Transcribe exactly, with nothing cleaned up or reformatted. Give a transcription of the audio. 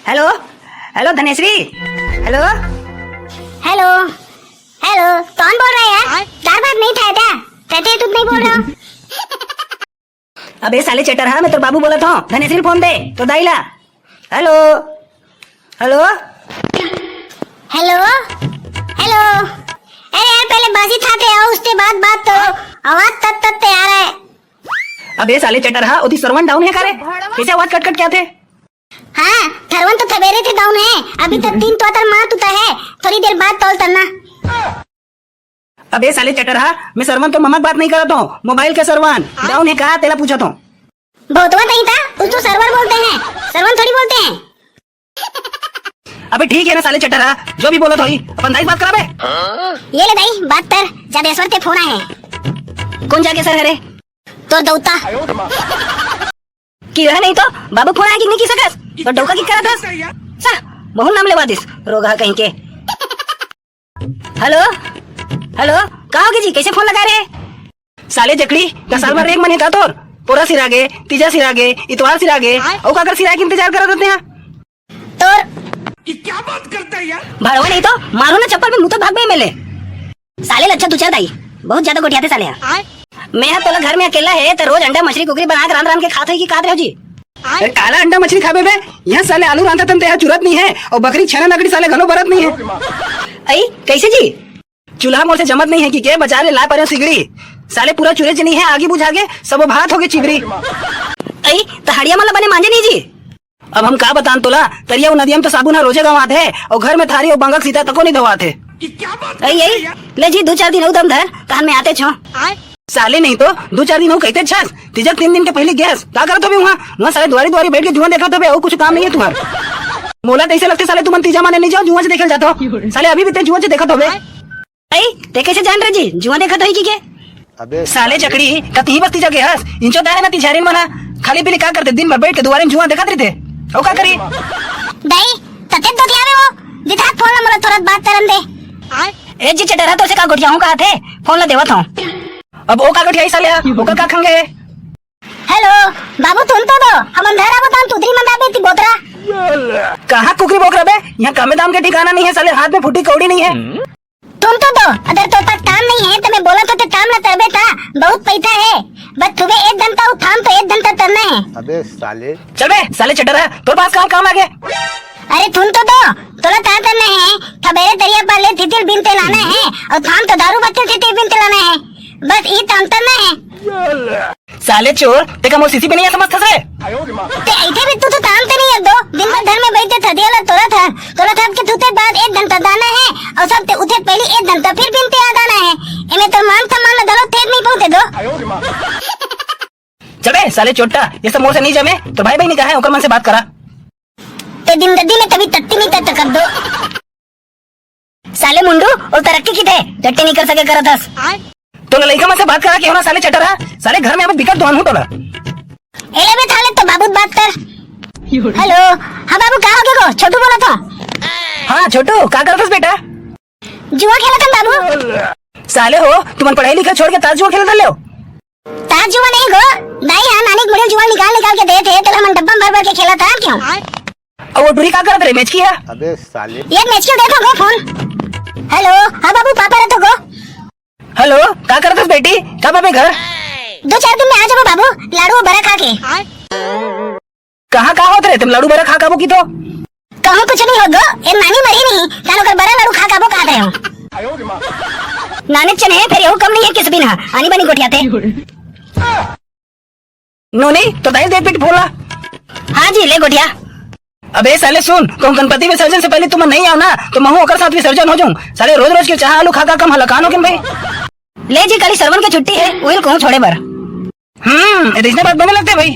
Hello, hello Dhaneshri, hello. Hello, hello, कौन बोल रहा है यार? चार बात नहीं था क्या? कहते हैं, तू नहीं बोल रहा। अबे साले चटरहा, मैं तोर बाबू बोलत हूँ, धनेश्री फोन दे, तो दाई ला। Hello, hello, hello, hello. अरे यार, पहले बाजी था थे, आओ, उसके बाद बात करो। आवाज तत तत ते आ रहा है। अबे साले चटरहा, ओती सरवन डाउन है का रे? कैसे आवाज कट कट क्या थे? हाँ, थरवन तो थबेरे थे डाउन है, अभी तक तीन तोतर मार तुता है, थोड़ी देर बाद तौल तरना। अबे साले चटरहा, मैं सरवन तो ममक बात नहीं करत हूँ, मोबाइल के सरवन। डाउन है का, तेला पूछत हूँ। भोतवा नहीं था, उसको सरवर बोलते हैं, सरवन थोड़ी बोलते हैं। अबे ठीक है ना साले चटरहा, जो भी बोलत होई, अपन दाई बात कराबे। ये ले दाई, बात कर, जादेश्वर ते फोन आए हैं। कौन जाके सर हरे? तोर दौता। की रहा नहीं तो, बाबू फोन आया कि नहीं की सकस? तो डौका की करत हस? सा, बहुत नाम लेवा दिस, रोगहा कहीं के। हेलो, हेलो, का होगे जी, कैसे फोन लगा रहे? साले जकड़ी, का साल भर रेग मन है का तोर? पोरा सिरागे, तीजा सिरागे, इतवार सिरागे, आय। अउ काकर सिराए के इंतजार करत रहते हैं? तोर ये क्या बात करता है यार? भाड़वा नहीं तो, मारो ना चप्पल में, मुंह तो भाग में मिले। साले लच्छा दू चार दाई, बहुत ज्यादा गोठियाते साले ह। आय। मैं ह तोला घर में अकेला है, त रोज अंडा मछली कुकरी बना के रांध रांध के खात होई कि कात रहो जी? अरे काला अंडा मछली खाबे बे, यहाँ साले आलू रांधत तन ते यहाँ चुरत नहीं है, और बकरी छेना नकड़ी साले घलो बरत नहीं है। अई, कैसे जी? चूल्हा मोर से जमत नहीं है कि के, बाजार ले ला परे सिगड़ी। साले पूरा चुरे च नहीं है, आगी बुझा के सबो भात होगे चिबरी। अई, त हड़िया मन ला बने मांजे नहीं जी? अब हम का बतान तोला, तरिया अउ नदिया में तो साबुन ह रोजे गंवात हे, अउ घर में थारी अउ बंगक सीता तको नहीं धोवात हे। अई, अई, ले जी, दू चार दिन अउ दम धर, तहन मैं आते छो। साले नहीं तो, दू चार दिन अउ कहते छस, तीजा तीन दिन के पहले गैस, का करत होबे उहाँ? उहाँ साले दुआरी दुआरी बैठ के जुआं देखत होबे, अउ कुछ काम नहीं है तुम्हार। मोला तैसे लगते साले तुमन तीजा माने नहीं जाओ, जुआं से देखे ल जात हो। साले अभी भी ते जुआं से देखत होबे। अई, ते कैसे जान रहे जी? जुआं देखत होई कि के? अबे साले साले। जकड़ी, कतही बस्ती जगे हस, इंचो दारे न तिझारिन मना। खाली पीली का करते, दिन भर बैठ के दुआरे में जुआं देखत रहिते। ओ का करी? दाई, तते तो दिया रे वो, जिथा फोन ला मोला तुरंत बात करन दे। ए जी चटरा, तोर से का गोठियाहूं कहा थे, फोन ला देवत हूं। अब ओ का गोठियाई साले, ओकर का खंगे? हेलो, बाबू तुन तो दो, हम अंधेरा बतान तुदरी मंदा बेती बोतरा। कहाँ कुकरी बोकरा बे? यहाँ कामे दाम के ठिकाना नहीं है साले, हाथ में फूटी कौड़ी नहीं है। तुम तो दो, अगर तोर पास काम नहीं है, तो मैं बोला तो ते काम ना करबे था, बहुत पैसा है। बस तुम्हें एक घंटा वो फार्म तो एक घंटा करना है। अबे साले। चल बे, साले चड्डर है, तोर पास काम, काम आ गया। अरे तुम तो दो, तोला का करना है, थबेरे तरिया पर ले तितिल बिनते लाना है, और फार्म तो दारू बत्तल तितिल बिनते लाना है, बस ये काम करना है। साले चोर, तेका मोर सीसी पे नहीं समझता से? ते ऐसे भी तू तो काम ते नहीं है दो, दिन भर घर में बैठे था, दिया ला तोरा था, तोरा था के तू ते बाद एक घंटा दाना है, और सब ते उठे पहले एक घंटा फिर बिनते आ दाना है। इन्हें तो मान सम्मान में धरो, ठेक नहीं पहुंचे दो। चल बे, साले चोट्टा, ये सब मोर से नहीं जमे, तो भाई भाई नहीं कहा है, ओकर मन से बात करा। ते दिन दद्दी में तभी तत्ती नहीं तत्त कर दो। साले मुंडू, ओ तरक्की की थे, टट्टी नहीं कर सके करत हस। तो लइका मन से बात करा के हो ना साले चटरा, साले घर में अब दिक्कत दुआन हूँ टोला। एले बे थाले तो बाबू बात कर। हेलो, हाँ बाबू, का हो गया गो? छोटू बोला था। हाँ छोटू, का करत हस बेटा? जुआ खेला था बाबू। साले हो, तुमन पढ़ाई लिखाई छोड़ के ताश जुआ खेलत रहे हो? ताश जुआ नहीं गो, दाई हाँ नानी के मुड़े जुआ निकाल निकाल के दे थे, तो हम डब्बा में भर भर के खेला था, क्यों? और वो टुरी का करत रहे, मैच की है? अबे साले। ये मैच क्यों देखो गो फोन? हेलो, हाँ बाबू, पापा रहतो गो। हेलो, का करत हस बेटी? कब आबे घर? दो चार दिन में आ जाबो बाबू, लाडू बरा खा के। कहाँ का होत रहे तुम लाडू बरा खा काबो की तो? कहूँ कुछ नहीं होत गो, ए नानी मरी नहीं, तान ओकर बरा लाडू खा काबो कहत रहे हो। नानी चने फिर यहू कम नहीं है किस बिन हा, आनी बनी गोठियाते। नोनी, तो दाई देख बेटी भोला। हाँ जी, ले गोठिया। अबे साले सुन, कहूँ गणपति विसर्जन से पहले तुम नहीं आओ ना, तो महू ओकर साथ विसर्जन हो जाऊं। साले रोज रोज के चाह आलू खा खा कम हलकान हो गए भाई। ले जी, काली सरवन के छुट्टी है, उहिल कहूँ छोड़े बर। हम्म, रिजने बात बने लगते भाई।